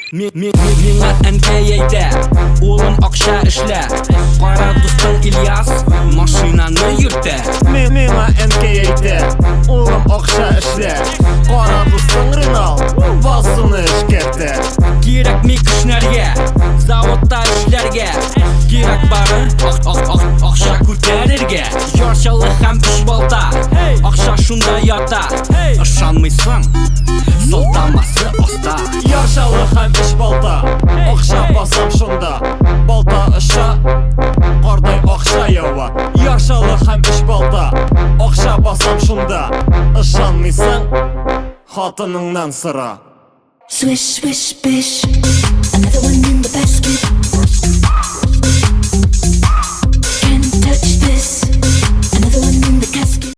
Миңа әнкәй әйтә, улым акча эшлә. Кара дустың Ильяс машинаны йөртә. Миңа әнкәй әйтә, улым акча эшлә. Кара дустың Ренал басуны эшкәртә. Кирәкми кешнәргә, заводта эшләргә. Кирәк бары ак ак ак акча күтәрергә. Яр Чаллы һәм өч балта, акча шунда ята. Ышанмыйсың, сылтамасы аста. Яр Чаллы һәм өч балта, акча басам шунда. Балта оча, кардай акча ява. Яр Чаллы һәм өч балта, акча басам шунда. Ышанмыйсың, хатыныңнан сора. Swish, swish, bish. Another one in the basket. Can't touch this. Another one.